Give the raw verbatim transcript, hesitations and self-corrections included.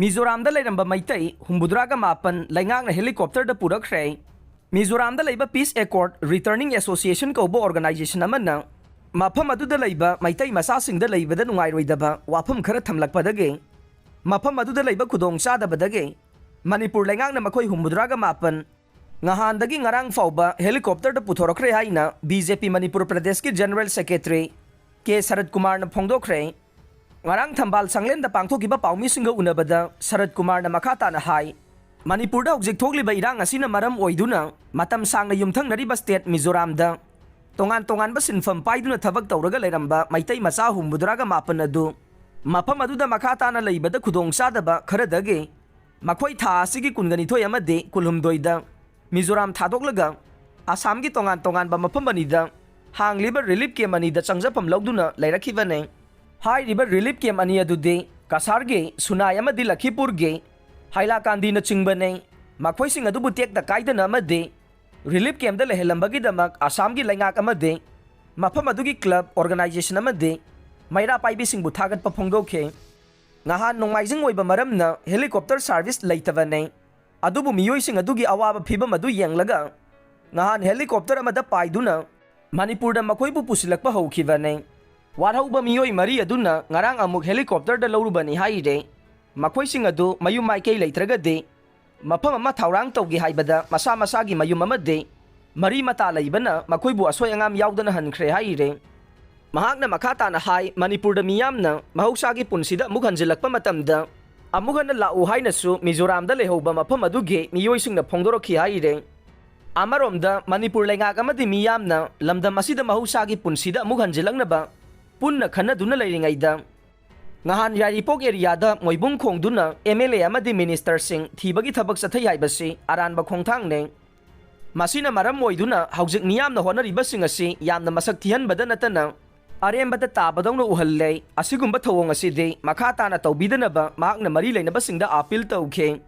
ꯃꯤꯖꯣꯔꯥꯝꯗ ꯂꯩꯔꯝꯕ ꯃꯩꯇꯩ ꯍꯨꯝꯐꯨꯇꯔꯥꯒ ꯃꯥꯄꯟ ꯂꯩꯉꯥꯛꯅ helicopterꯗ ꯄꯨꯔꯛꯈ꯭ꯔꯦ꯫ ꯃꯤꯖꯣꯔꯥꯝꯗ ꯂꯩꯕ Peace Accord Returning Association ꯀꯧꯕ organization ꯑꯃꯅ ꯃꯐꯝ ꯑꯗꯨꯗ ꯂꯩꯕ ꯃꯩꯇꯩ ꯃꯆꯥꯁꯤꯡꯗ ꯂꯩꯕꯗ ꯅꯨꯡꯉꯥꯏꯔꯣꯏꯗꯕ ꯋꯥꯐꯝ ꯈꯔ ꯊꯝꯂꯛꯄꯗꯒꯤ ꯃꯐꯝ ꯑꯗꯨꯗ ꯂꯩꯕ ꯈꯨꯗꯣꯡꯆꯥꯗꯕꯗꯒꯤ ꯃꯅꯤꯄꯨꯔ ꯂꯩꯉꯥꯛꯅ ꯃꯈꯣꯏ ꯍꯨꯝꯐꯨꯇꯔꯥꯒ ꯃꯥꯄꯟ ꯉꯍꯥꯟꯗꯒꯤ ꯉꯔꯥꯡ ꯐꯥꯎꯕ helicopterꯗ ꯄꯨꯊꯣꯔꯛꯈ꯭ꯔꯦ ꯍꯥꯏꯅ BJP ꯃꯅꯤꯄꯨꯔ ꯄ꯭ꯔꯗꯦꯁꯀꯤ General Secretary ꯀꯦ ꯁꯔꯠ ꯀꯨꯃꯥꯔꯅ ꯐꯣꯡꯗꯣꯛꯈ꯭ꯔꯦ꯫ ꯉꯔꯥꯡ ꯊꯝꯕꯥꯜ ꯁꯪꯂꯦꯟꯗ ꯄꯥꯡꯊꯣꯛꯈꯤꯕ ꯄꯥꯎꯃꯤꯁꯤꯡꯒ ꯎꯅꯕꯗ ꯁꯔꯠ ꯀꯨꯃꯥꯔꯅ ꯃꯈꯥ ꯇꯥꯅ ꯍꯥꯏ, ꯃꯅꯤꯄꯨꯔꯗ ꯍꯧꯖꯤꯛ ꯊꯣꯛꯂꯤꯕ ꯏꯔꯥꯡ ꯑꯁꯤꯅ ꯃꯔꯝ ꯑꯣꯏꯗꯨꯅ ꯃꯇꯝ ꯁꯥꯡꯅ ꯌꯨꯝꯊꯪꯅꯔꯤꯕ state ꯃꯤꯖꯣꯔꯥꯝꯗ ꯇꯣꯉꯥꯟ ꯇꯣꯉꯥꯟꯕ ꯁꯤꯟꯐꯝ ꯄꯥꯏꯗꯨꯅ ꯊꯕꯛ ꯇꯧꯔꯒ ꯂꯩꯔꯝꯕ ꯃꯩꯇꯩ ꯃꯆꯥ ꯍꯨꯝꯐꯨꯇꯔꯥꯒ ꯃꯥꯄꯟ ꯑꯗꯨ ꯃꯐꯝ ꯑꯗꯨꯗ ꯃꯈꯥ ꯇꯥꯅ ꯂꯩꯕꯗ ꯈꯨꯗꯣꯡꯆꯥꯗꯕ ꯈꯔꯗꯒꯤ ꯃꯈꯣꯏ ꯊꯥ ꯑꯁꯤꯒꯤ ꯀꯨꯟꯒ ꯅꯤꯊꯣꯏ ꯑꯃꯗꯤ ꯀꯨꯟꯍꯨꯝꯗꯣꯏꯗ ꯃꯤꯖꯣꯔꯥꯝ ꯊꯥꯗꯣꯛꯂꯒ ꯑꯁꯥꯝꯒꯤ ꯇꯣꯉꯥꯟ ꯇꯣꯉꯥꯟꯕ ꯃꯐꯝ ꯑꯅꯤꯗ ꯍꯥꯡꯂꯤꯕ relief camp ꯑꯅꯤꯗ ꯆꯪꯖꯐꯝ ꯂꯧꯗꯨꯅ ꯂꯩꯔꯛꯈꯤꯕꯅꯤ꯫ ꯍꯥꯏꯔꯤꯕ relief camp ꯑꯅꯤ ꯑꯗꯨꯗꯤ ꯀꯁꯥꯔꯒꯤ ꯁꯨꯅꯥꯏ ꯑꯃꯗꯤ ꯂꯈꯤꯄꯨꯔꯒꯤ ꯍꯥꯏꯂꯥꯀꯥꯟꯗꯤꯅꯆꯤꯡꯕꯅꯤ꯫ ꯃꯈꯣꯏꯁꯤꯡ ꯑꯗꯨꯕꯨ ꯇꯦꯛꯇ ꯀꯥꯏꯗꯅ ꯑꯃꯗꯤ relief campꯗ ꯂꯩꯍꯜꯂꯝꯕꯒꯤꯗꯃꯛ ꯑꯁꯥꯝꯒꯤ ꯂꯩꯉꯥꯛ ꯑꯃꯗꯤ ꯃꯐꯝ ꯑꯗꯨꯒꯤ club organization ꯑꯃꯗꯤ ꯃꯩꯔꯥ ꯄꯥꯏꯕꯤꯁꯤꯡꯕꯨ ꯊꯥꯒꯠꯄ ꯐꯣꯡꯗꯣꯛꯈꯤ꯫ ꯉꯍꯥꯟ ꯅꯣꯡꯃꯥꯏꯖꯤꯡ ꯑꯣꯏꯕ ꯃꯔꯝꯅ helicopter service ꯂꯩꯇꯕꯅꯤ꯫ ꯑꯗꯨꯕꯨ ꯃꯤꯑꯣꯏꯁꯤꯡ ꯑꯗꯨꯒꯤ ꯑꯋꯥꯕ ꯐꯤꯕꯝ ꯑꯗꯨ ꯌꯦꯡꯂꯒ ꯉꯍꯥꯟ helicopter ꯑꯃꯗ ꯄꯥꯏꯗꯨꯅ ꯃꯅꯤꯄꯨꯔꯗ ꯃꯈꯣꯏꯕꯨ ꯄꯨꯁꯤꯜꯂꯛꯄ ꯍꯧꯈꯤꯕꯅꯤ꯫ ꯋꯥꯔꯍꯧꯕ ꯃꯤꯑꯣꯏ ꯃꯔꯤ ꯑꯗꯨꯅ ꯉꯔꯥꯡ ꯑꯃꯨꯛ helicopterꯗ ꯂꯧꯔꯨꯕꯅꯤ ꯍꯥꯏꯔꯦ꯫ ꯃꯈꯣꯏꯁꯤꯡ ꯑꯗꯨ ꯃꯌꯨꯝ ꯃꯥꯏꯀꯩ ꯂꯩꯇ꯭ꯔꯒꯗꯤ ꯃꯐꯝ ꯑꯃ ꯊꯧꯔꯥꯡ ꯇꯧꯒꯦ ꯍꯥꯏꯕꯗ ꯃꯁꯥ ꯃꯁꯥꯒꯤ ꯃꯌꯨꯝ ꯑꯃꯗꯤ ꯃꯔꯤ ꯃꯇꯥ ꯂꯩꯕꯅ ꯃꯈꯣꯏꯕꯨ ꯑꯁꯣꯏ ꯑꯉꯥꯝ ꯌꯥꯎꯗꯅ ꯍꯟꯈ꯭ꯔꯦ ꯍꯥꯏꯔꯦ꯫ ꯃꯍꯥꯛꯅ ꯃꯈꯥ ꯇꯥꯅ ꯍꯥꯏ, ꯃꯅꯤꯄꯨꯔꯗ ꯃꯤꯌꯥꯝꯅ ꯃꯍꯧꯁꯥꯒꯤ ꯄꯨꯟꯁꯤꯗ ꯑꯃꯨꯛ ꯍꯟꯖꯤꯜꯂꯛꯄ ꯃꯇꯝꯗ ꯑꯃꯨꯛ ꯍꯟꯅ ꯂꯥꯛꯎ ꯍꯥꯏꯅꯁꯨ ꯃꯤꯖꯣꯔꯥꯝꯗ ꯂꯩꯍꯧꯕ ꯃꯐꯝ ꯑꯗꯨꯒꯤ ꯃꯤꯑꯣꯏꯁꯤꯡꯅ ꯐꯣꯡꯗꯣꯔꯛꯈꯤ ꯍꯥꯏꯔꯦ꯫ ꯑꯃꯔꯣꯝꯗ ꯃꯅꯤꯄꯨꯔ ꯂꯩꯉꯥꯛ ꯑꯃꯗꯤ ꯃꯤꯌꯥꯝꯅ ꯂꯝꯗꯝ ꯑꯁꯤꯗ ꯃꯍꯧꯁꯥꯒꯤ ꯄꯨꯟꯁꯤꯗ ꯑꯃꯨꯛ ꯍꯟꯖꯤꯜꯂꯛꯅꯕ ꯄꯨꯟꯅ ꯈꯟꯅꯗꯨꯅ ꯂꯩꯔꯤꯉꯩꯗ ꯉꯍꯥꯟ ꯌꯥꯏꯔꯤꯄꯣꯛ areaꯗ ꯃꯣꯏꯕꯨꯡ ꯈꯣꯡꯗꯨꯅ MLA ꯑꯃꯗꯤ ministerꯁꯤꯡ ꯊꯤꯕꯒꯤ ꯊꯕꯛ ꯆꯠꯊꯩ ꯍꯥꯏꯕꯁꯤ ꯑꯔꯥꯟꯕ ꯈꯣꯡꯊꯥꯡꯅꯤ꯫ ꯃꯁꯤꯅ ꯃꯔꯝ ꯑꯣꯏꯗꯨꯅ ꯍꯧꯖꯤꯛ ꯃꯤꯌꯥꯝꯅ ꯍꯣꯠꯅꯔꯤꯕꯁꯤꯡ ꯑꯁꯤ ꯌꯥꯝꯅ ꯃꯁꯛ ꯊꯤꯍꯟꯕꯗ ꯅꯠꯇꯅ ꯑꯔꯦꯝꯕꯗ ꯇꯥꯕꯗꯧꯅ ꯎꯍꯜꯂꯦ꯫ ꯑꯁꯤꯒꯨꯝꯕ ꯊꯧꯑꯣꯡ ꯑꯁꯤꯗꯤ ꯃꯈꯥ ꯇꯥꯅ ꯇꯧꯕꯤꯗꯅꯕ ꯃꯍꯥꯛꯅ ꯃꯔꯤ ꯂꯩꯅꯕꯁꯤꯡꯗ appeal ꯇꯧꯈꯤ꯫